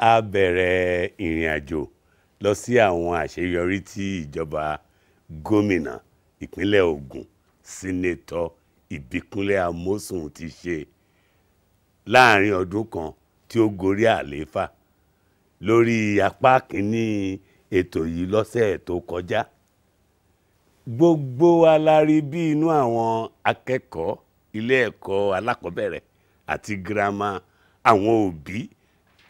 A bẹ̀rẹ̀ ìrìn àjò lọ sí àwọn àṣeyọrí tí ìjọba gómìnà ìpínlẹ̀ Ògùn Sínétọ̀ Ìbíkúnlé Amósùn ti ṣe láàrin ọdún kan tí ó gorí àlééfà lórí apá kìíní ètò yìí lọ́sẹ̀ tó kọjá. Gbogbo wa la rí bí inú àwọn akẹ́kọ̀ọ́ ilé ẹ̀kọ́ alákọ̀ọ́bẹ̀rẹ̀ àti girama, àwọn òbí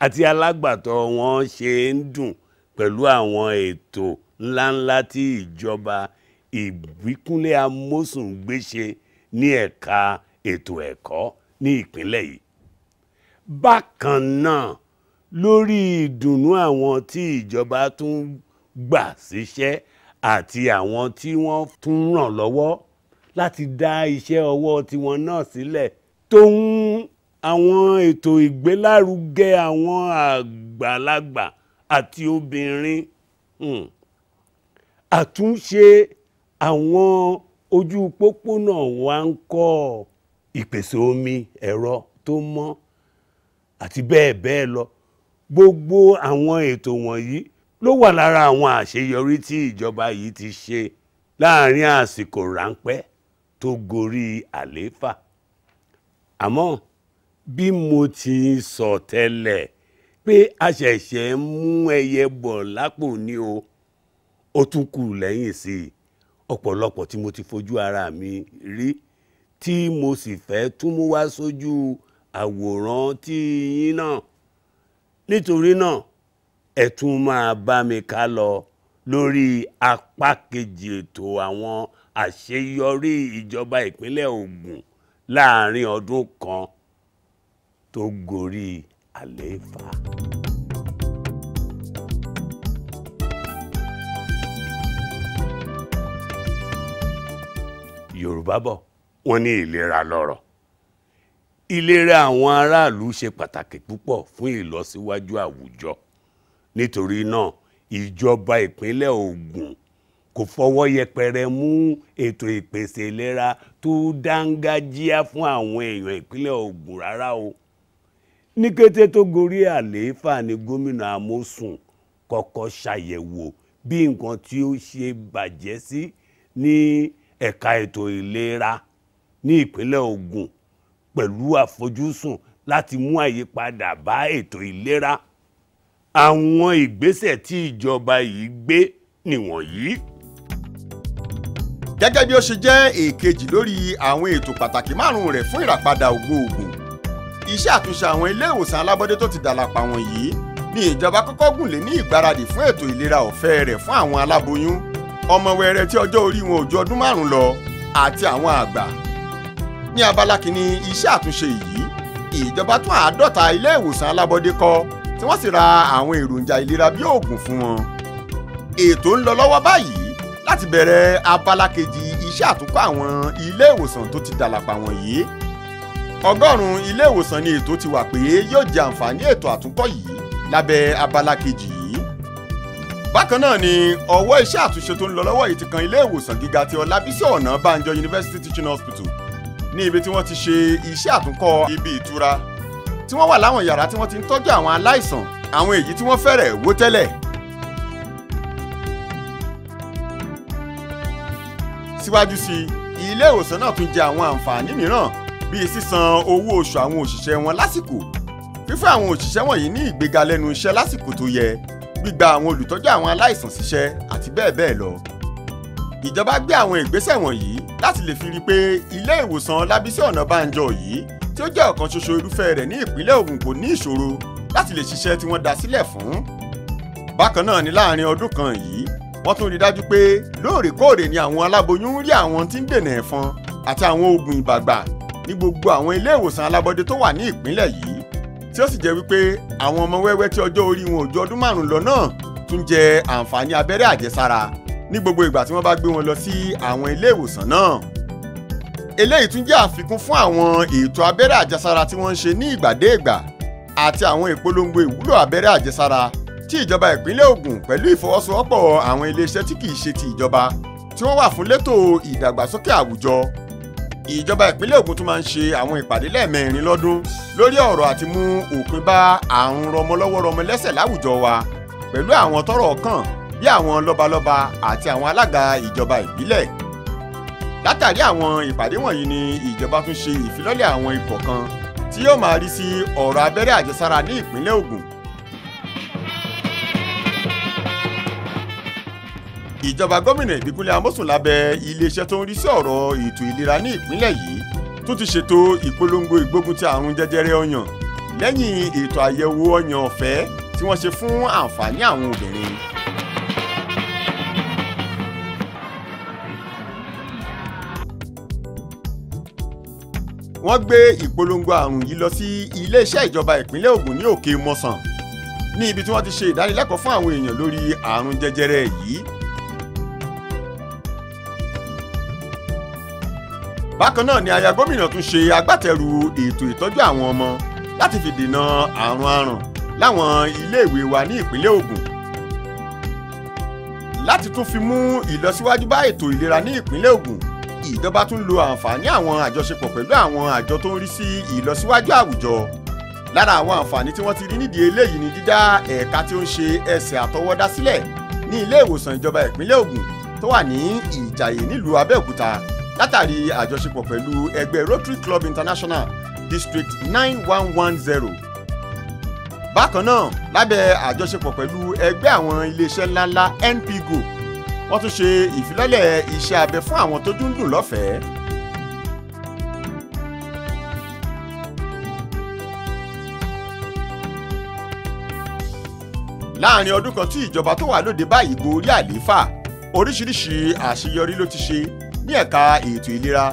àti alágbàtọ́ wọn ṣe ń dùn pẹ̀lú àwọn ètò ńláńlá tí ìjọba Ìbíkúnlé Amósùn gbé ṣe ní ẹ̀ka ètò ẹ̀kọ́ ní ìpínlẹ̀ yìí. Bákan náà lórí ìdùnnú àwọn tí ìjọba tún gbà síṣẹ́ àti àwọn tí wọ́n tún ràn lọ́wọ́ láti dá iṣẹ́ ọwọ́ tiwọn náà sílẹ̀ tó ń àwọn ètò ìgbélárugẹ àwọn àgbàlagbà àti obìnrin, àtúnṣe àwọn ojú pópónà wa ń kọ́, ìpèsè omi ẹ̀rọ tó mọ́ àti bẹ́ẹ̀ bẹ́ẹ̀ lọ. Gbogbo àwọn ètò wọ̀nyí ló wà lára àwọn àṣeyọrí tí ìjọba yìí ti ṣe láàrin àsìkò ráńpẹ́ tó gorí àlééfà. Àmọ́ bí mo ti sọ tẹ́lẹ̀ pé a ṣẹ̀ṣẹ̀ ń mú ẹyẹ bọ̀ lápò ni o, ó tún kù lẹ́yìn sí i ọ̀pọ̀lọpọ̀ tí mo ti fojú ara mi rí tí mo sì fẹ́ tún mú wá sójú àwòrán tí yín náà. Nítorí náà ẹ tún máa bá mi ká lọ lórí apá kejì ètò àwọn àṣeyọrí ìjọba ìpínlẹ̀ Ògùn láàrin ọdún kan tó gorí àlééfà. Yorùbá bọ̀ wọ́n ní ìlera lọ́rọ̀. Ìlera àwọn aráàlú ṣe pàtàkì púpọ̀ fún ìlọsíwájú àwùjọ. Nítorí náà ìjọba ìpínlẹ̀ Ògùn kò fọwọ́ yẹpẹrẹ mú ètò ìpèsè ìlera tó dáńgájíá fún àwọn èèyàn ìpínlẹ̀ Ògùn rárá o. Ní kété tó gorí àlééfà ni gómìnà Amósùn kọ́kọ́ ṣàyẹ̀wò bí nǹkan tí ó ṣe bàjẹ́ sí ní ẹ̀ka ètò ìlera ní ìpínlẹ̀ Ògùn pẹ̀lú àfojúsùn láti mú àyípadà bá ètò ìlera. Àwọn ìgbésẹ̀ tí ìjọba yìí gbé nìwọ̀nyí. Gẹ́gẹ́ bí ó ṣe jẹ́ èkejì lórí àwọn ètò pàtàkì márùn-ún rẹ̀ fún ìràpadà ògo Ògùn, iṣẹ́ àtúnṣe àwọn ilé ìwòsàn alábọ́dé tó ti dàlàpà wọ̀nyí ni ìjọba kọ́kọ́ gùn lé ní ìgbáradì fún ètò ìlera ọ̀fẹ́ rẹ̀ fún àwọn aláboyún, ọmọ wẹrẹ tí ọjọ́ orí wọn ò ju ọdún 5 lọ àti àwọn àgbà. Ní abala kìíní iṣẹ́ àtúnṣe yìí, ìjọba tún 50 ilé ìwòsàn alábọ́dé kọ́ tí wọ́n sì ra àwọn èròjà ìlera bí oògùn fún wọn. Ètò ń lọ lọ́wọ́ báyìí láti bẹ̀rẹ̀ abala kejì iṣẹ́ àtúnkọ́ àwọn ilé ìwòsàn tó ti dàlàpà wọ̀nyí. 100 ilé ìwòsàn ni ètò ti wà pé yóò jẹ àǹfààní ètò àtúnkọ́ yìí lábẹ́ abala kejì yìí. Bákan náà ni ọwọ́ iṣẹ́ àtúnṣe tó ń lọ lọ́wọ́ yìí ti kan ilé ìwòsàn gíga ti Ọlábísí Ọ̀nàbànjọ University Teaching Hospital ní ibi tí wọ́n ti ṣe iṣẹ́ àtúnkọ́ ibi ìtura tí wọ́n wà láwọn yàrá tí wọ́n ti ń tọ́jú àwọn aláìsàn, àwọn èyí tí wọ́n fẹ́rẹ̀ wó tẹ́lẹ̀. Síwájú sí i, ilé ìwòsàn náà tún jẹ àwọn àǹfààní mìíràn bíi sísan owó oṣù àwọn òṣìṣẹ́ wọn lásìkò, fífún àwọn òṣìṣẹ́ wọ̀nyí ní ìgbéga lẹ́nu iṣẹ́ lásìkò tó yẹ, gbígba àwọn olùtọ́jú àwọn aláìsàn síṣẹ́ àti bẹ́ẹ̀ bẹ́ẹ̀ lọ. Ìjọba gbé àwọn ìgbésẹ̀ wọ̀nyí láti lè fi rí i pé ilé ìwòsàn Ọlábísí Ọ̀nàbànjọ yìí tí ó jẹ́ ọ̀kan ṣoṣo irúfẹ́ rẹ̀ ní ìpínlẹ̀ Ògùn kò ní ìṣòro láti lè ṣiṣẹ́ tí wọ́n dá sílẹ̀ fún. Bákan náà ni láàrin ọdún kan yìí, wọ́n tún rí dájú pé lóòrèkóòrè ni àwọn aláboyún ń rí àwọn tí ń dènà ẹ̀fọn àti àwọn oògùn ìbàgbà ní gbogbo àwọn ilé ìwòsàn alábọ́dé tó wà ní ìpínlẹ̀ yìí, tí ó sì jẹ́ wípé àwọn ọmọ wẹ́wẹ́ tí ọjọ́ orí wọn ò ju ọdún 5 lọ náà tún jẹ àǹfààní abẹ́rẹ́ àjẹsára ní gbogbo ìgbà tí wọ́n bá gbé wọn lọ sí àwọn ilé ìwòsàn náà. Eléyìí tún jẹ́ àfikún fún àwọn ètò abẹ́rẹ́ àjẹsára tí wọ́n ń ṣe ní ìgbàdégbà àti àwọn ìpolongo ìwúlò abẹ́rẹ́ àjẹsára tí ìjọba ìpínlẹ̀ Ògùn pẹ̀lú ìfọwọ́sowọ́pọ̀ àwọn iléeṣẹ́ tí kìí ṣe ti ìjọba tí wọ́n wà fún létò ìdàgbàsókè àwùjọ. Ìjọba ìpínlẹ̀ Ògùn tún máa ń ṣe àwọn ìpàdé lẹ́ẹ̀mẹrin lọ́dún lórí ọ̀rọ̀ àti mú òpin bá àrùn rọmọlọ́wọ́ rọmọlẹ́sẹ̀ láwùjọ wa pẹ̀lú àwọn tọ́rọ̀ kàn bí àwọn lọ́balọ́ba àti àwọn alága ìjọba ìbílẹ̀. Látàrí àwọn ìpàdé wọ̀nyí ni ìjọba tún ṣe ìfilọ́lẹ̀ àwọn ikọ̀ kan tí yóò máa rí sí ọ̀rọ̀ abẹ́rẹ́ àjẹsára ní ìpínlẹ̀ Ògùn. Ìjọba gómìnà Ìbíkúnlé Amósùn lábẹ́ iléeṣẹ́ tó ń rí sí ọ̀rọ̀ ètò ìlera ní ìpínlẹ̀ yìí tó ti ṣètò ìpolongo ìgbógun ti àrùn jẹjẹrẹ ọyàn lẹ́yìn ètò àyẹ̀wò ọyàn ọ̀fẹ́ tí wọ́n ṣe fún àǹfààní àwọn obìnrin. Wọ́n gbé ìpolongo àrùn yìí lọ sí iléeṣẹ́ ìjọba ìpínlẹ̀ Ògùn ní Òkè Mọ́sàn ní ibi tí wọ́n ti ṣe ìdánilẹ́kọ̀ọ́ fún àwọn èèyàn lórí àrùn jẹjẹrẹ yìí. Bákan náà ni aya gómìnà tún ṣe agbátẹrù ètò ìtọ́jú àwọn ọmọ láti fi dènà àrùn aràn láwọn iléèwé wa ní ìpínlẹ̀ Ògùn. Láti tún fi mú ìlọsíwájú bá ètò ìlera ní ìpínlẹ̀ Ògùn, ìjọba tún lo àǹfààní àwọn àjọṣepọ̀ pẹ̀lú àwọn àjọ tó ń rí sí ìlọsíwájú àwùjọ. Lára àwọn àǹfààní tí wọ́n ti rí nídìí eléyìí ni dídá ẹ̀ka tí ó ń ṣe ẹsẹ̀ àtọwọ́dá sílẹ̀ ní ilé ìwòsàn ìjọba ìpínlẹ̀ Ògùn tó wà ní Ìjàyè nílùú Abẹ́òkúta látàrí àjọṣepọ̀ pẹ̀lú ẹgbẹ́ Rotary Club International District 9110. Bákan náà lábẹ́ àjọṣepọ̀ pẹ̀lú ẹgbẹ́ àwọn iléeṣẹ́ ńláńlá NP Group, wọ́n tún ṣe ìfilọ́lẹ̀ iṣẹ́ abẹ fún àwọn tójú ń dùn lọ́fẹ̀ẹ́. Láàárín ọdún kan tí ìjọba tó wà lóde báyìí gorí àlééfà, oríṣiríṣi àṣeyọrí ló ti ṣe ní ẹ̀ka ètò ìlera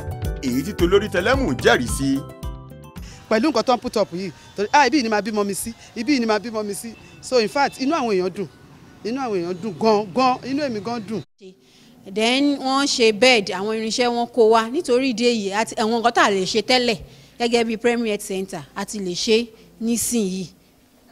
èyí tí tolórí tẹlẹ́mù jẹ́rìí sí. Pẹ̀lú nǹkan tó ń put up yìí torí ibi ni máa bímọ mi sí, ibi ni máa bímọ mi sí, so in fact inú àwọn èèyàn dùn, inú àwọn èèyàn dùn gan gan, inú èmi gan dùn. Then wọ́n ṣe bed, àwọn irinṣẹ́ wọn kó wa nítorí ìdí èyí àti àwọn nǹkan tá a lè ṣe tẹ́lẹ̀ gẹ́gẹ́ bí Premier Health Center àti lè ṣe nísìnyìí.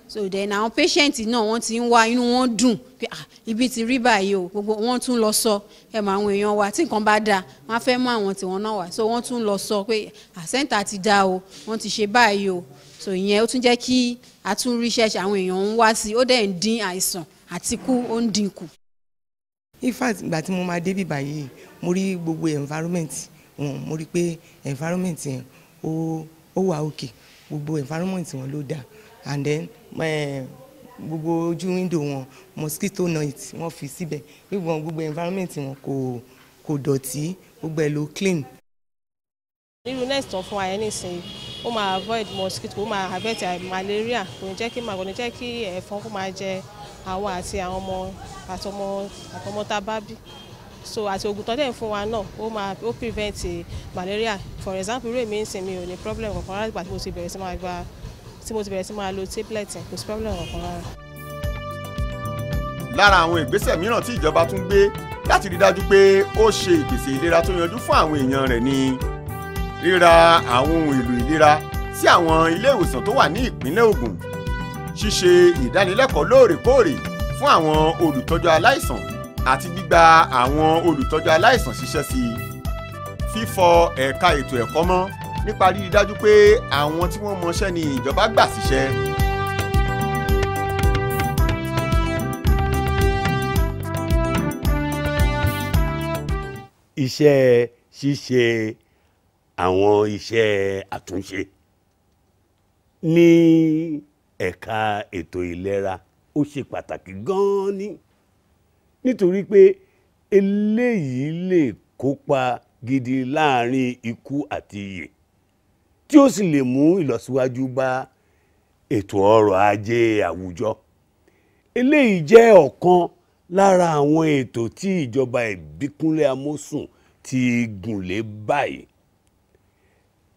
So then àwọn patient náà wọ́n ti ń wá, inú wọn dùn pé ibi ti rí báyìí o, gbogbo wọ́n tún lọ sọ ẹ mọ àwọn èèyàn wa tí nǹkan bá dáa wọ́n á fẹ́ mú àwọn tiwọn náà wá, so wọ́n tún lọ sọ pé center ti dáa o, wọ́n ti ṣe báyìí o. So ìyẹn ó tún jẹ́ kí àtúnríṣẹ́ àwọn èèyàn ń wá sí i, ó dẹ̀ ń dín àìsàn àti kú, ó ń dínkù. In fact ìgbà tí mo máa dé bí báyìí mo rí gbogbo environment wọn, mo rí pé environment yẹn ó wà òkè, gbogbo environment wọn ló dáa, and then gbogbo ojú window wọn mosquito net wọ́n fi síbẹ̀, gbogbo environment wọn kò dọ̀tí, gbogbo ẹ̀ ló clean. Irú nest tán fún wa yẹn nísìnyí ó máa avoid mosquito, ó máa avert malaria, kò ní jẹ́ kí ẹ̀fọn kó máa jẹ àwọn àti àwọn ọmọ àtọmọ tá a bá bí. So àti oògùn tó dẹ̀ ń fún wa náà ó máa ó prevent malaria. For example irú èmi ń sìn mi ò ní problem kankan rárá ìgbà tí mo ti bẹ̀rẹ̀ sí máa gba tí mo ti bẹ̀rẹ̀ sí máa lo tablet, kò sí problem kankan rárá. Lára àwọn ìgbésẹ̀ mìíràn tí ìjọba tún gbé láti rí dájú pé ó ṣe ìpèsè ìlera tó yanjú fún àwọn èèyàn rẹ̀ ni ríra àwọn ohun èlò ìlera sí àwọn ilé ìwòsàn tó wà ní ìpínlẹ̀ Ògùn, ṣíṣe ìdánilẹ́kọ̀ọ́ lóòrèkóòrè fún àwọn olùtọ́jú aláìsàn àti gbígba àwọn olùtọ́jú aláìsàn ṣiṣẹ́ sí i, fífọ ẹ̀ka ètò ẹ̀kọ́ mọ́ nípa rírí dájú pé àwọn tí wọ́n mọṣẹ́ ni ìjọba gbà síṣẹ́. Iṣẹ́ ṣíṣe àwọn iṣẹ́ àtúnṣe ní ẹ̀ka ètò ìlera ó ṣe pàtàkì gan-an ni, nítorí pé eléyìí lè kópa gidi láàrin ikú àti ìyè tí ó sì lè mú ìlọsíwájú bá ètò ọrọ̀ ajé àwùjọ. Eléyìí jẹ́ ọ̀kan lára àwọn ètò tí ìjọba Ìbíkúnlé Amósùn ti gùn lé báyìí.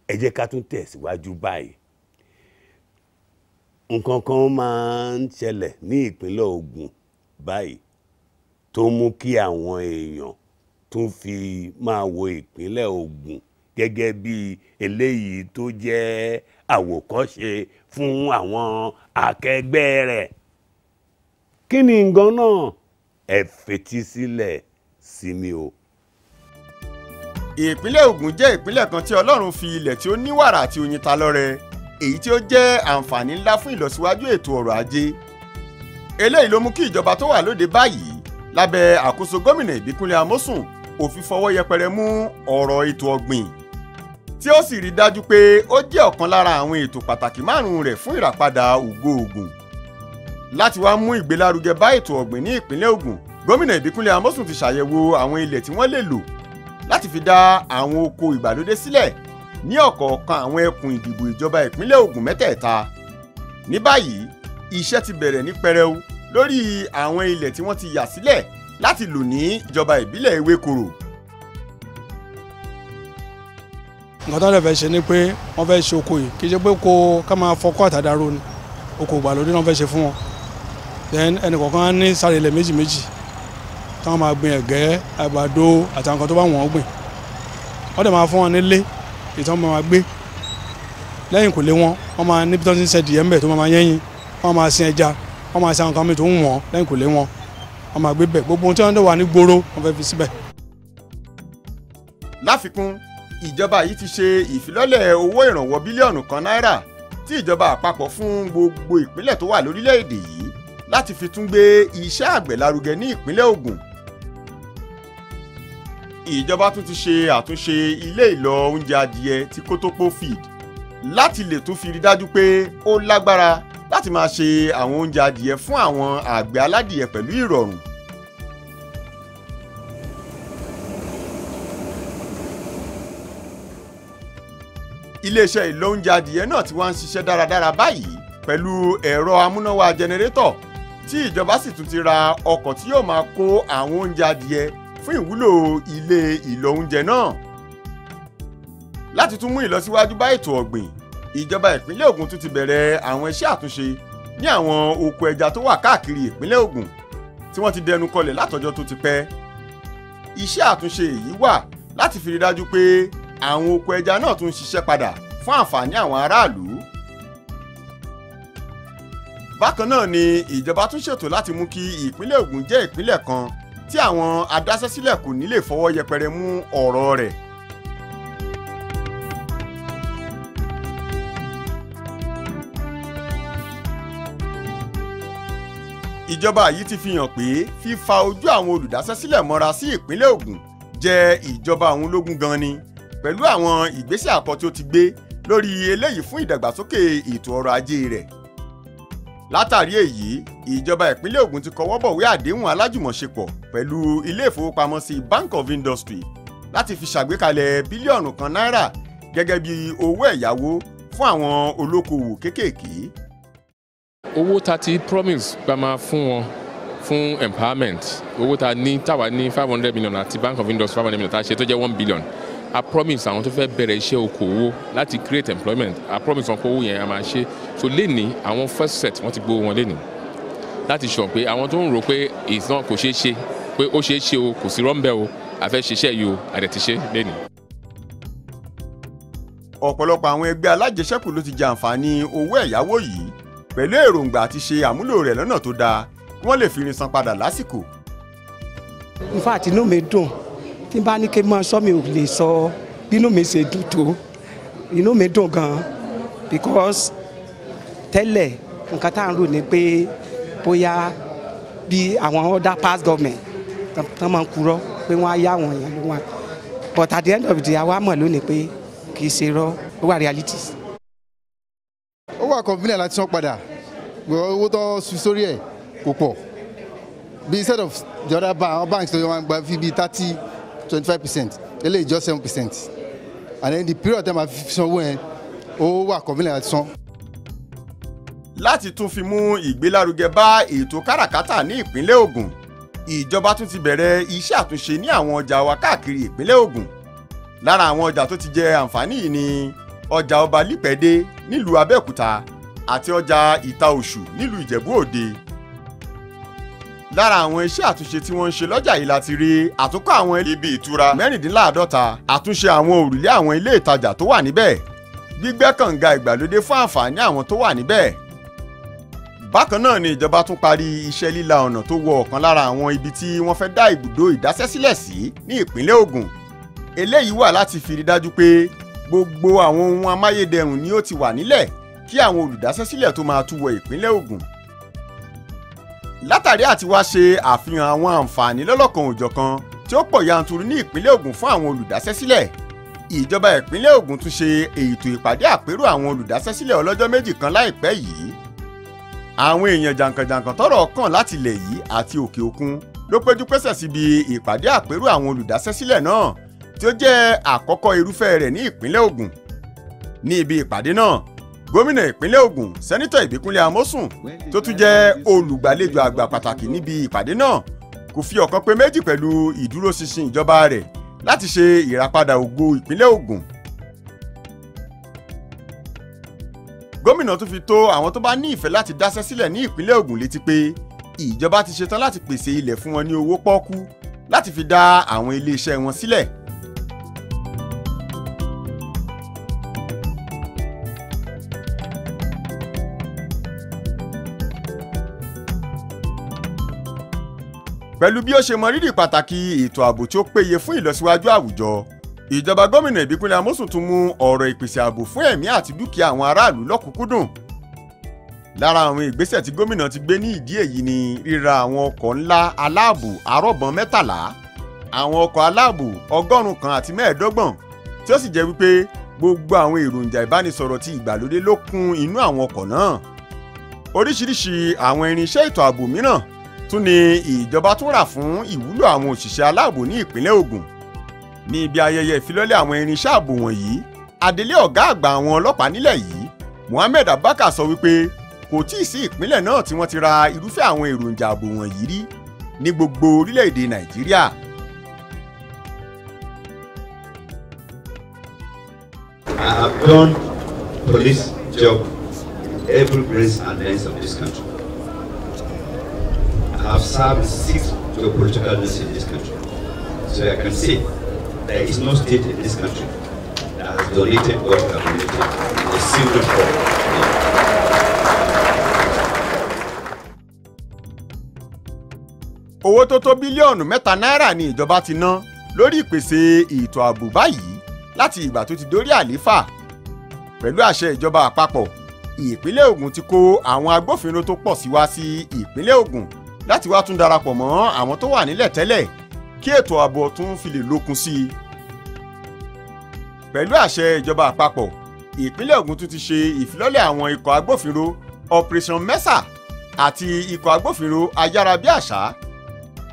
Ẹ jẹ́ ká tún tẹ̀síwájú báyìí. Nǹkan kan máa ń ṣẹlẹ̀ ní ìpínlẹ̀ Ògùn báyìí tó mú kí àwọn èèyàn tún fi máa wo ìpínlẹ̀ Ògùn gẹ́gẹ́ bí eléyìí tó jẹ́ àwòkọ́ṣe fún àwọn akẹgbẹ́ rẹ̀. Kí ni nǹkan náà? Ẹ fetí sílẹ̀ sí mi o. Ìpínlẹ̀ Ògùn jẹ́ ìpínlẹ̀ kan tí Ọlọ́run fi ilẹ̀ tí ó ní wàrà àti oyin ta lọ́rẹ, èyí tí ó jẹ́ àǹfààní ńlá fún ìlọsíwájú ètò ọrọ̀ ajé. Eléyìí ló mú kí ìjọba tó wà lóde báyìí lábẹ́ àkóso gómìnà Ìbíkúnlé Amósùn ò fi fọwọ́ yẹpẹrẹ mú ọ̀rọ̀ ètò ọ̀gbìn, tí ó sì rí dájú pé ó jẹ́ ọ̀kan lára àwọn ètò pàtàkì márùn-ún rẹ̀ fún ìràpadà ògo Ògùn. Láti wá mú ìgbélárugẹ bá ètò ọ̀gbìn ní ìpínlẹ̀ Ògùn, gómìnà Ìbíkúnlé Amósùn ti ṣàyẹ̀wò àwọn ilẹ̀ tí wọ́n lè lò láti fi dá àwọn oko ìgbàlódé sílẹ̀ ní ọ̀kọ̀ọ̀kan àwọn ẹkùn ìdìbò ìjọba ìpínlẹ̀ Ògùn mẹ́tẹ̀ẹ̀ta. Ní báyìí, iṣẹ́ ti bẹ̀rẹ̀ ní pẹrẹu lórí àwọn ilẹ̀ tí wọ́n ti yà sílẹ̀ láti lò ní ìjọba ìbílẹ̀ Ewékòró. Nǹkan tó lè fẹ́ ṣe ni pé wọ́n fẹ́ ṣe oko yìí, kì í ṣe pé kó ká máa fọkọ́ àtàdáró ni, oko ìgbàlódé náà fẹ́ ṣe fún wọn. Then ẹnì kọ̀ọ̀kan á ní sáré ilẹ̀ méjì méjì táwọn máa gbin ẹ̀gẹ́, àgbàdo àtàwọn nǹkan tó bá wọ́n gbìn. Wọ́n dẹ̀ máa fún wọn nílé ìtàn máa gbé lẹ́yìn kò lé wọn, wọ́n máa níbi tó ti ń ṣẹ̀dìyẹ ńbẹ̀ tó máa yẹ́yin, wọ́n máa sin ẹja, wọ́n máa sin àwọn nǹkan mi tó ń wọ̀n lẹ́yìn kò lé wọn, wọ́n máa gbé bẹ̀. Gbogbo ohun tí wọ́n dẹ̀ wà ní gbòòrò wọ́n fẹ́ fi síbẹ̀. Láfikún, ìjọba yìí ti ṣe ìfilọ́lẹ̀ owó ìrànwọ́ bílíọ̀nù kan náírà tí ìjọba àpapọ̀ fún gbogbo ìpínlẹ̀ tó wà lórílẹ̀‐èdè yìí láti fi tún gbé iṣẹ́ àgbẹ̀ lárugẹ ní ìpínlẹ̀ Ògùn. Ìjọba tún ti ṣe àtúnṣe ilé ìlọ oúnjẹ adìẹ ti Kótópó feed láti lè tún fi rí dájú pé ó lágbára láti máa ṣe àwọn oúnjẹ adìẹ fún àwọn àgbẹ̀ aládìẹ pẹ̀lú ìrọ̀rùn. Iléeṣẹ́ ìlọ oúnjẹ adìẹ náà ti wá ń ṣiṣẹ́ dáradára báyìí pẹ̀lú ẹ̀rọ amúnáwá jẹnẹrétọ̀ tí ìjọba sì tún ti ra ọkọ̀ tí yóò máa kó àwọn oúnjẹ adìẹ fún ìwúlò ilé ìlọ oúnjẹ náà. Láti tún mú ìlọsíwájú bá ètò ọ̀gbìn, ìjọba ìpínlẹ̀ Ògùn tún ti bẹ̀rẹ̀ àwọn iṣẹ́ àtúnṣe ní àwọn oko ẹja tó wà káàkiri ìpínlẹ̀ Ògùn tí wọ́n ti dẹnu kọlẹ̀ látọjọ́ tó ti pẹ́. Iṣẹ́ àtúnṣe yìí wà láti fi rí dájú pé àwọn oko ẹja náà tún ṣiṣẹ́ padà fún àǹfààní àwọn aráàlú. Bákan náà ni ìjọba tún ṣètò láti mú kí ìpínlẹ̀ Ògùn jẹ́ ìpínlẹ̀ kan tí àwọn adáṣẹ́sílẹ̀ kò ní lè fọwọ́ yẹpẹrẹ mú ọ̀rọ̀ rẹ̀. Ìjọba yìí ti fi hàn pé fífa ojú àwọn olùdáṣẹ́sílẹ̀ mọ́ra sí ìpínlẹ̀ Ògùn jẹ́ ìjọba àwọn ológun gan ni pẹ̀lú àwọn ìgbésẹ̀ àkọ́ tí ó ti gbé lórí eléyìí fún ìdàgbàsókè ètò ọrọ̀ ajé rẹ̀. Látàrí èyí, ìjọba ìpínlẹ̀ Ògùn ti kọwọ́ bọ̀wé àdéhùn alájùmọ̀ṣepọ̀ pẹ̀lú ilé ìfowópamọ́sí Bank of Industry láti fi ṣàgbékalẹ̀ bílíọ̀nù kan náírà gẹ́gẹ́ bí owó ẹ̀yáwó fún àwọn olókoòwò kéékèèké. Owó ta ti promise gba máa fún wọn fún empowerment, owó ta ní táwa ní 500 million àti Bank of Industry 500 million ta ṣe tó jẹ́ 1 billion. A promise àwọn tó fẹ́ bẹ̀rẹ̀ iṣẹ́ okòwò láti create employment, a promise wọn pé owó yẹn a máa ṣe. So lénìí àwọn first set wọ́n ti gbowó wọn lénìí láti sọ pé àwọn tó ń rò pé ìtàn kò ṣeé ṣe pé ó ṣeé ṣe o, kò sí rọ́ńbẹ́ o, a fẹ́ ṣiṣẹ́ yìí o, a dẹ̀ ti ṣe lénìí. Ọ̀pọ̀lọpọ̀ àwọn ẹgbẹ́ alájẹsẹ́kù ló ti jẹ àǹfààní owó ẹ̀yáwó yìí pẹ̀lú èròǹgbà àti ṣe àmúlò rẹ̀ lọ́nà tó dáa kí wọ́n lè fi irin san padà lásìkò. In fact, inú mi dùn tí n bá ní kí n máa sọ mi ò lè sọ bínú mi ṣe dùn tó, inú mi dùn gan because tẹ́lẹ̀ nǹkan tá à ń rò ní pé bóyá bí àwọn other past government tán máa ń purọ́ pé wọ́n á yá àwọn èèyàn ló wà, but at the end of the day àwa mọ̀ lónìí pé kì í ṣe irọ́, ó wà realities. Ó wà convenient láti san padà, owó tó fi sórí ẹ̀ kò pọ̀ bí instead of the other bank, àwọn banks tó yẹ wọn gba fi bí 30-25%, eléyìí just 7%, and then the period tẹ́ máa fi sanwó yẹn ó wà convenient láti san. Láti tún fi mú ìgbélárugẹ bá ètò káràkátà ní ìpínlẹ̀ Ògùn, ìjọba tún ti bẹ̀rẹ̀ iṣẹ́ àtúnṣe ní àwọn ọjà wa káàkiri ìpínlẹ̀ Ògùn. Lára àwọn ọjà tó ti jẹ àǹfààní yìí ni ọjà ọba Lípẹ̀dé nílùú Abẹ́òkúta àti ọjà Ìta Òṣù nílùú Ìjẹ̀bú Òde. Lára àwọn iṣẹ́ àtúnṣe tí wọ́n ń ṣe lọ́jà yìí láti rí àtúnkọ́ àwọn ibi ìtura 46, àtúnṣe àwọn òrùlé àwọn ilé ìtajà tó wà níbẹ̀, gbígbẹ́ kànga ìgbàlódé fún àǹfààní àwọn tó wà níbẹ̀. Bákan náà ni ìjọba tún parí iṣẹ́ líla ọ̀nà tó wọ ọ̀kan lára àwọn ibi tí wọ́n fẹ́ dá ibùdó ìdásẹ́sílẹ̀ sí ní ìpínlẹ̀ Ògùn. Eléyìí wà láti fi rí dájú pé gbogbo àwọn ohun amáyédẹrùn ni ó ti wà nílẹ̀ kí àwọn olùdáṣẹ́sílẹ̀ tó máa túwọ̀ ìpínlẹ̀ Ògùn. Látàrí àti wá ṣe àfihàn àwọn àǹfààní lọ́lọ́kan òjọ̀kan tí ó pọ̀ yanturu ní ìpínlẹ̀ Ògùn fún àwọn olùdáṣẹ́sílẹ̀, ìjọba ìpínlẹ̀ Ògùn tún ṣe ètò ìpàdé àpérò àwọn olùdáṣẹ́sílẹ̀ ọlọ́jọ́ méjì kan láìpẹ́ yìí. Àwọn èèyàn jàǹkànjàǹkàn tọ́rọ̀ kàn láti ilẹ̀ yìí àti òkè òkun ló péjú pésẹ̀ síbi ìpàdé àpérò àwọn olùdáṣẹ́sílẹ̀ náà tí ó jẹ́ àkọ́kọ́ irúfẹ́ rẹ̀ ní ìpínlẹ̀ Ògùn. Ní ibi ìpàdé náà, gómìnà ìpínlẹ̀ Ògùn sẹ́nítọ̀ Ìbíkúnlé Amósùn tó tún jẹ́ olùgbàlejò àgbà pàtàkì níbi ìpàdé náà kò fi ọ̀kan pé méjì pẹ̀lú ìdúróṣinṣin ìjọba rẹ̀ láti ṣe ìràpadà ògo ìpínlẹ̀ Ògùn. Gómìnà tún fi tó àwọn tó bá ní ìfẹ́ láti dáṣẹ́ sílẹ̀ ní ìpínlẹ̀ Ògùn létí pé ìjọba ti ṣetán láti pèsè ilẹ̀ fún wọn ní owó pọ́ọ́kú láti fi dá àwọn iléeṣẹ́ wọn sílẹ̀. Pẹ̀lú bí ó ṣe mọ rírì pàtàkì ètò ààbò tí ó péye fún ìlọsíwájú àwùjọ, ìjọba gómìnà Ìbíkúnlé Amósùn tún mú ọ̀rọ̀ ìpèsè ààbò fún ẹ̀mí àti dúkìá àwọn aráàlú lọ́kùnkúndùn. Lára àwọn ìgbésẹ̀ tí gómìnà ti gbé ní ìdí èyí ni ríra àwọn ọkọ̀ ńlá aláàbò arọ́bọ̀n 13, àwọn ọkọ̀ aláàbò 125 tí ó sì jẹ́ wípé gbogbo àwọn èròjà ìbánisọ̀rọ̀ ti ìgbàlódé ló kún inú àwọn ọkọ̀ náà. Oríṣiríṣi àwọn irinṣẹ́ ètò ààbò mìíràn tún ni ìjọba tún rà fún ìwúlò àwọn òṣìṣẹ́ aláàbò ní ìpínlẹ̀ Ògùn. Ní ibi ayẹyẹ ìfilọ́lẹ̀ àwọn irinṣẹ́ ààbò wọ̀nyí, adelé ọ̀gá àgbà àwọn ọlọ́pàá nílẹ̀ yìí, Mohammed Abubakar sọ wípé kò tíì sí ìpínlẹ̀ náà tí wọ́n ti ra irúfẹ́ àwọn èròjà ààbò wọ̀nyí rí ní gbogbo orílẹ̀-èdè Nàìjíríà. I have done police job in every place and length of this country. I have served 6 geopolitical leaders in this country. So I can say there is no state in this country that has donated what we have donated in a single form. Owó tó tó bílíọ̀nù 3 náírà ni ìjọba ti ná lórí ìpèsè ètò ààbò báyìí láti ìgbà tó ti dórí àlééfà. Pẹ̀lú àṣẹ ìjọba àpapọ̀, ìpínlẹ̀ Ògùn ti kó àwọn agbófinró tó pọ̀ sí wá sí ìpínlẹ̀ Ògùn láti wá tún darapọ̀ mọ́ àwọn tó wà nílẹ̀ tẹ́lẹ̀ kí ètò ààbò tún fi lè lókun sí i. Pẹ̀lú àṣẹ ìjọba àpapọ̀, ìpínlẹ̀ Ògùn tún ti ṣe ìfilọ́lẹ̀ àwọn ikọ̀ agbófinró Operation Mesa àti ikọ̀ agbófinró ayárabíàṣá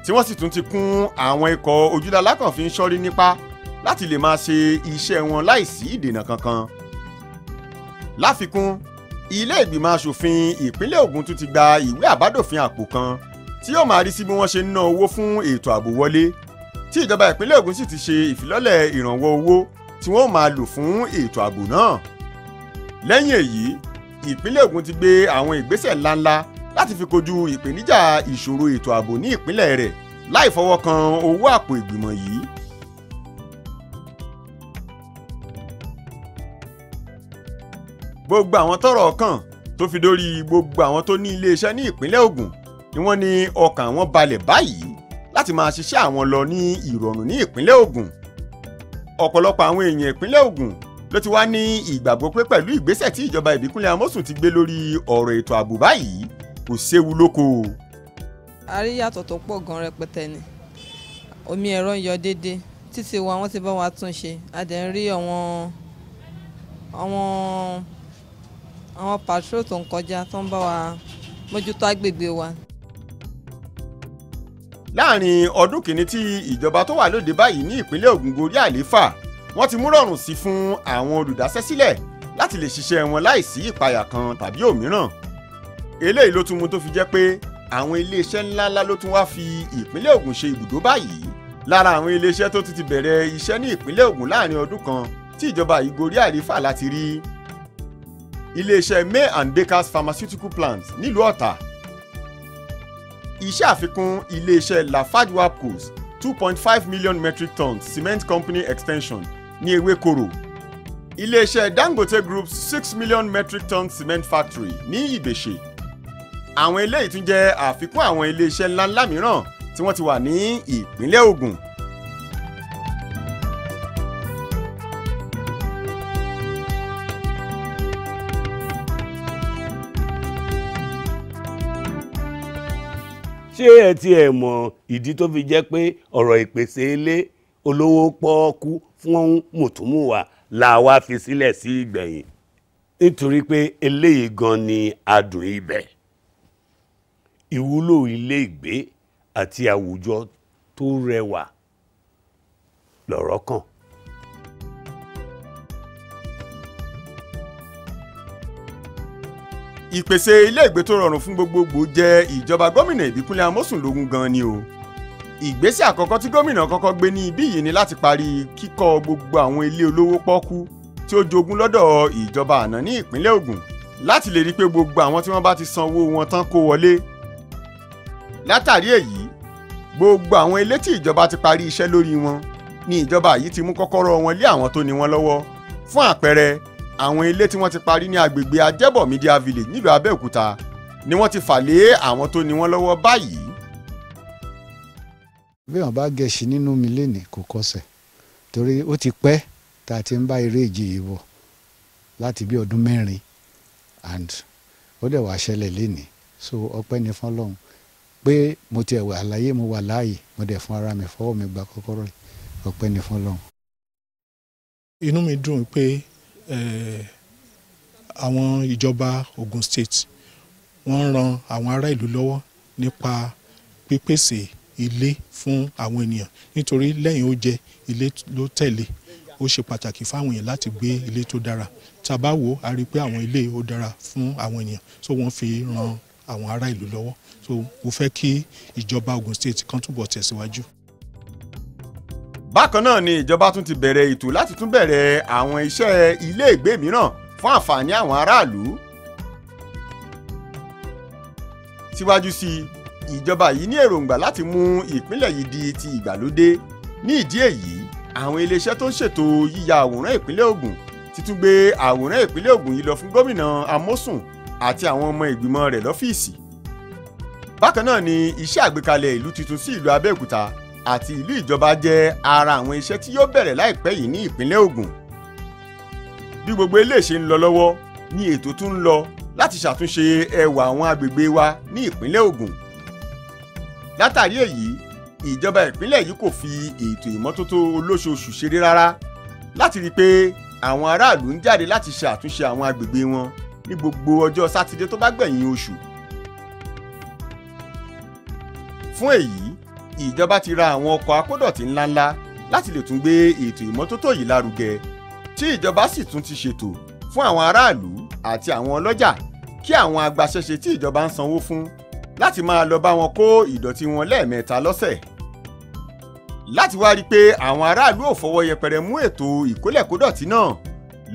tí wọ́n sì tún ti kún àwọn ikọ̀ ojúlalákànfin ṣọ́rí nípa láti lè máa ṣe iṣẹ́ wọn láìsí ìdènà kankan. Láfikún, ilé ìgbìmọ̀ aṣòfin ìpínlẹ̀ Ògùn tún ti gba ìwé àbádòfin àpò kan tí yóò máa rí sí bí wọ́n ṣe ń ná owó fún ètò ààbò wọlé, tí ìjọba ìpínlẹ̀ Ògùn sì ti ṣe ìfilọ́lẹ̀ ìrànwọ́ owó tí wọ́n máa lò fún ètò ààbò náà. Lẹ́yìn èyí, ìpínlẹ̀ Ògùn ti gbé àwọn ìgbésẹ̀ ńláńlá láti fi kojú ìpèníjà ìṣòro ètò ààbò ní ìpínlẹ̀ rẹ̀ láì fọwọ́ kan owó àpò ìgbìmọ̀ yìí. Gbogbo àwọn tọ́rọ̀ kàn tó fi dórí gbogbo àwọn tó ní iléeṣẹ́ ní ìpínlẹ̀ Ògùn ni wọ́n ní ọkàn àwọn balẹ̀ báyìí láti máa ṣiṣẹ́ àwọn lọ ní ìrọ̀rùn ní ìpínlẹ̀ Ògùn. Ọ̀pọ̀lọpọ̀ àwọn èèyàn ìpínlẹ̀ Ògùn ló ti wá ní ìgbàgbọ́ pé pẹ̀lú ìgbésẹ̀ tí ìjọba Ìbíkúnlé Amósùn ti gbé lórí ọ̀rọ̀ ètò ààbò báyìí kò séwu lóko. A rí yàtọ̀ tó pọ̀ gan rẹpẹtẹ ni, omi ẹ̀rọ ń yọ déédéé, títí wa wọ́n ti bá wa tún ṣe, a dẹ̀ ń rí àwọn patrol tó ń kọjá tó ń bá wa mójútó agbègbè wa. Láàrin ọdún kìíní tí ìjọba tó wà lóde báyìí ní ìpínlẹ̀ Ògùn gorí àlééfà, wọ́n ti mú rọrùn sí fún àwọn olùdáṣẹ́sílẹ̀ láti lè ṣiṣẹ́ wọn láìsí ìpayà kan tàbí òmíràn. Eléyìí ló tún mú tó fi jẹ́ pé àwọn iléeṣẹ́ ńláńlá ló tún wá fi ìpínlẹ̀ Ògùn ṣe ibùdó báyìí. Lára àwọn iléeṣẹ́ tó ti bẹ̀rẹ̀ iṣẹ́ ní ìpínlẹ̀ Ògùn láàrin ọdún kan tí ìjọba yìí gorí àlééfà láti rí iléeṣẹ́ May and Bakers Pharmaceutical Plants nílùú Ọ̀tà, iṣẹ́ àfikún iléeṣẹ́ Lafarge Wapcos 2.5 million metric tons cement company extension ní Ewékòró, iléeṣẹ́ Dangote Group 6 million metric tons cement factory ní Ìbèṣe. Àwọn eléyìí tún jẹ́ àfikún àwọn iléeṣẹ́ ńláńlá mìíràn tí wọ́n ti wà ní ìpínlẹ̀ Ògùn. Ṣé ẹ ti ẹ̀ mọ̀ ìdí tó fi jẹ́ pé ọ̀rọ̀ ìpèsè ilé olówó pọ́ọ́kú fún mùtúmùwà la wá fi sílẹ̀ sí ìgbẹ̀yìn? Nítorí pé eléyìí gan ni adùn ibẹ̀. Ìwúlò ilé ìgbé àti àwùjọ tó rẹwà lọ̀rọ̀ kàn. Ìpèsè ilé ìgbé tó rọrùn fún gbogbogbò jẹ́ ìjọba gómìnà Ìbíkúnlé Amósùn lógún gan ni o. Ìgbésẹ̀ àkọ́kọ́ tí gómìnà kọ́kọ́ gbé ní ibí yìí ni láti parí kíkọ́ gbogbo àwọn ilé olówó pọ́kú tí ó jogún lọ́dọ̀ ìjọba àná ní ìpínlẹ̀ Ògùn láti lè rí i pé gbogbo àwọn tí wọ́n bá ti sanwó wọn tán kó wọlé. Látàrí èyí, gbogbo àwọn ilé tí ìjọba ti parí iṣẹ́ lórí wọn ni ìjọba yìí ti mú kọ́kọ́rọ́ wọn lé àwọn tó ní wọn lọ́wọ́. Fún àpẹẹrẹ, àwọn ilé tí wọ́n ti parí ní agbègbè Ajẹ́bọ̀ Media Village nílùú Abẹ́òkúta ni wọ́n ti fà lé àwọn tó ní wọn lọ́wọ́ báyìí. Bí wọ́n bá gẹ̀ẹ́sì nínú mi lénìí kò kọsẹ̀, torí ó ti pẹ́ tá a ti ń bá eré ìje yìí bọ̀ láti bí ọdún 4 and ó dẹ̀ wá ṣẹlẹ̀ lénìí. So ọpẹ́ ni fún Ọlọ́run pé mo ti ẹ̀wẹ̀ àlàyé, mo wà láàyè, mo dẹ̀ fún ara mi fọwọ́ mi gba kọ́kọ́rọ́ yìí. Ọpẹ́ ni fún Ọlọ́run. Inú mi dùn pé àwọn ìjọba Ogun State wọ́n ń ran àwọn ará ìlú lọ́wọ́ nípa pípèsè ilé fún àwọn ènìyàn, nítorí lẹ́yìn oúnjẹ ilé ló tẹ̀lé. Ó ṣe pàtàkì fáwọn èèyàn láti gbé ilé tó dára. Tá a bá wò á rí i pé àwọn ilé ó dára fún àwọn ènìyàn, so wọ́n fi ran àwọn ará ìlú lọ́wọ́. So mo fẹ́ kí ìjọba Ogun State kan túbọ̀ tẹ̀síwájú. Bákan náà ni ìjọba tún ti bẹ̀rẹ̀ ètò láti tún bẹ̀rẹ̀ àwọn iṣẹ́ ilé ìgbé mìíràn fún àǹfààní àwọn aráàlú. Síwájú sí i, ìjọba yìí ní èròǹgbà láti mú ìpínlẹ̀ yìí di ti ìgbàlódé. Ní ìdí èyí, àwọn iléeṣẹ́ tó ń ṣètò yíya àwòrán ìpínlẹ̀ Ògùn ti tún gbé àwòrán ìpínlẹ̀ Ògùn yìí lọ fún gómìnà Amósùn àti àwọn ọmọ ìgbìmọ̀ rẹ̀ lọ́fíìsì. Bákan náà ni iṣẹ́ àgbékalẹ̀ ìlú tuntun sí ìlú Abẹ́òkúta àti ìlú ìjọba jẹ́ ara àwọn iṣẹ́ tí yóò bẹ̀rẹ̀ láìpẹ́ yìí ní ìpínlẹ̀ Ògùn. Bí gbogbo eléyìí ṣe ń lọ lọ́wọ́ ni ètò tún ń lọ láti ṣàtúnṣe ẹwà àwọn agbègbè wa ní ìpínlẹ̀ Ògùn. Látàrí èyí, ìjọba ìpínlẹ̀ yìí kò fi ètò ìmọ́tótó olóṣooṣù ṣeré rárá láti rí i pé àwọn aráàlú ń jáde láti ṣe àtúnṣe àwọn agbègbè wọn ní gbogbo ọjọ́ Sátidé tó bá gbẹ̀yìn oṣù. Fún èyí, ìjọba ti ra àwọn ọkọ̀ akódọ̀tí ńláńlá láti lè tún gbé ètò ìmọ́tótó yìí lárugẹ, tí ìjọba sì tún ti ṣètò fún àwọn aráàlú àti àwọn ọlọ́jà kí àwọn agbaṣẹ́ṣe tí ìjọba ń sanwó fún láti máa lọ bá wọn kó ìdọ̀tí wọn lẹ́ẹ̀mẹ́ta lọ́sẹ̀. Láti wá rí i pé àwọn aráàlú ò fọwọ́ yẹpẹrẹ mú ètò ìkólẹ̀kódọ̀tí náà,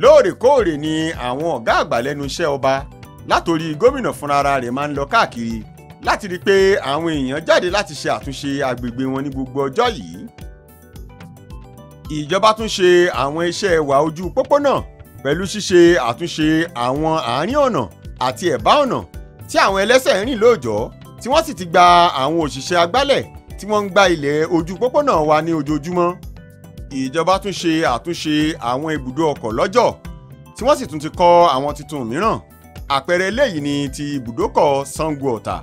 lóòrèkóòrè ni àwọn ọ̀gá àgbà lẹ́nu iṣẹ́ ọba látòrí gómìnà fúnra rẹ̀ máa ń lọ káàkiri láti rí i pé àwọn èèyàn jáde láti ṣe àtúnṣe agbègbè wọn ní gbogbo ọjọ́ yìí. Ìjọba tún ṣe àwọn iṣẹ́ ẹwà ojú pópónà pẹ̀lú ṣíṣe àtúnṣe àwọn àárín ọ̀nà àti ẹ̀bá ọ̀nà tí àwọn ẹlẹ́sẹ̀ ń rìn lóòjọ́, tí wọ́n sì ti gba àwọn òṣìṣẹ́ agbálẹ̀ tí wọ́n ń gbá ilẹ̀ ojú pópónà wa ní ojoojúmọ́. Ìjọba tún ṣe àtúnṣe àwọn ibùdó ọkọ̀ lọ́jọ̀ tí wọ́n sì tún ti kọ́ àwọn tuntun mìíràn. Àpẹẹrẹ eléyìí ni ti ibùdókọ̀ Sango Ọ̀tà.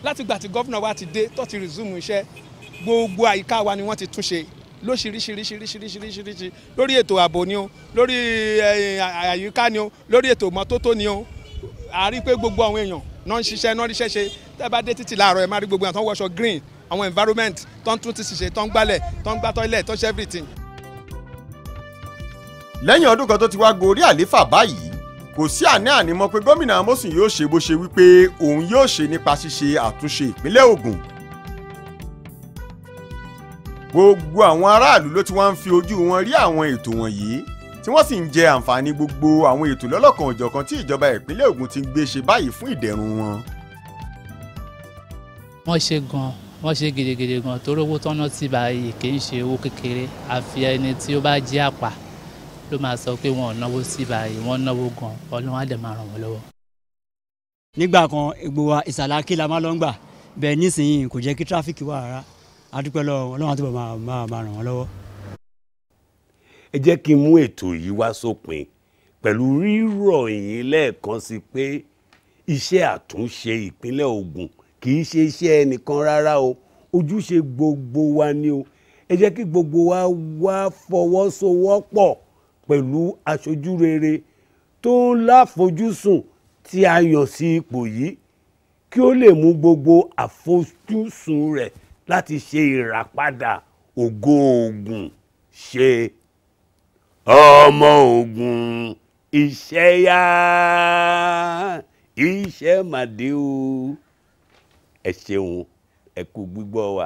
Látìgbà tí gómìnà wa ti dé tó ti resume iṣẹ́, gbogbo àyíká wa ni wọ́n ti túnṣe lóṣìíríṣìíríṣìíríṣìíríṣìíríṣìí, lórí ètò ààbò ni o, lórí àyíká ni o, lórí ètò ìmọ́tótó ni o. A rí pé gbogbo àwọn èèyàn náà ń ṣiṣẹ́ náà ríṣẹ́ ṣe. Tẹ́ bá dé títì láàárọ̀ ẹ máa rí gbogbo àwọn tó ń wọṣọ green, àwọn environment tó ń tún ti ṣiṣẹ́, tó ń gbálẹ̀, tó ń gbá toilet, tó ń ṣe everything. Lẹ́yìn ọdún kan tó ti wá gorí àléfà báyìí, kò sí àní-àní mọ́ pé gómìnà Amósùn yóò ṣe bó ṣe wípé òun yóò ṣe nípa ṣíṣe àtúnṣe ìpínlẹ̀ Ògùn. Gbogbo àwọn aráàlú ló ti wá ń fi ojú wọn rí àwọn ètò wọ̀nyí tí wọ́n sì ń jẹ àǹfààní gbogbo àwọn ètò lọ́lọ́kan-ò-jọ̀kan tí ìjọba ìpínlẹ̀ Ògùn ti ń gbé ṣe báyìí fún ìdẹ̀rùn wọn. Wọ́n ṣe gan, wọ́n ṣe gidigidi gan, torí owó tọ́nà ti báyìí kì í ṣe owó kékeré. Àfi ẹni tí ó bá jẹ́ àpà ló máa sọ pé wọn ò náwó sí báyìí, wọ́n náwó gan, Ọlọ́run á dẹ̀ máa ràn wọ́n lọ́wọ́. Nígbà kan gbogbo wa ìsàlẹ̀ Aké la máa lọ ń gbà, bẹ́ẹ̀ nísìnyí kò jẹ́ kí tráfíkì wà rárá. A dúpẹ́ lọ́wọ́ Ọlọ́run á túbọ̀ máa ràn wọ́n lọ́wọ́. Ẹ jẹ́ kí n mú ètò yìí wá sópin pẹ̀lú rírọ̀ yín lẹ́ẹ̀kan sí pé Iṣẹ́ àtúnṣe ìpínlẹ̀ Ògùn kì í ṣe iṣẹ́ ẹnìkan rárá o, ojúṣe gbogbo wa ni o. Ẹ jẹ́ kí gbogbo wa wá fọwọ́sowọ́pọ̀ pẹ̀lú aṣojú rere tó ń láfojúsùn tí a yàn sí ipò yìí kí ó lè mú gbogbo àfojúsùn rẹ̀ láti ṣe ìràpadà ògo Ògùn ṣe. Ọmọ Ògùn, iṣẹ́ yá, iṣẹ́ màdé o. Ẹ ṣeun, ẹ kú gbígbọ́ wa.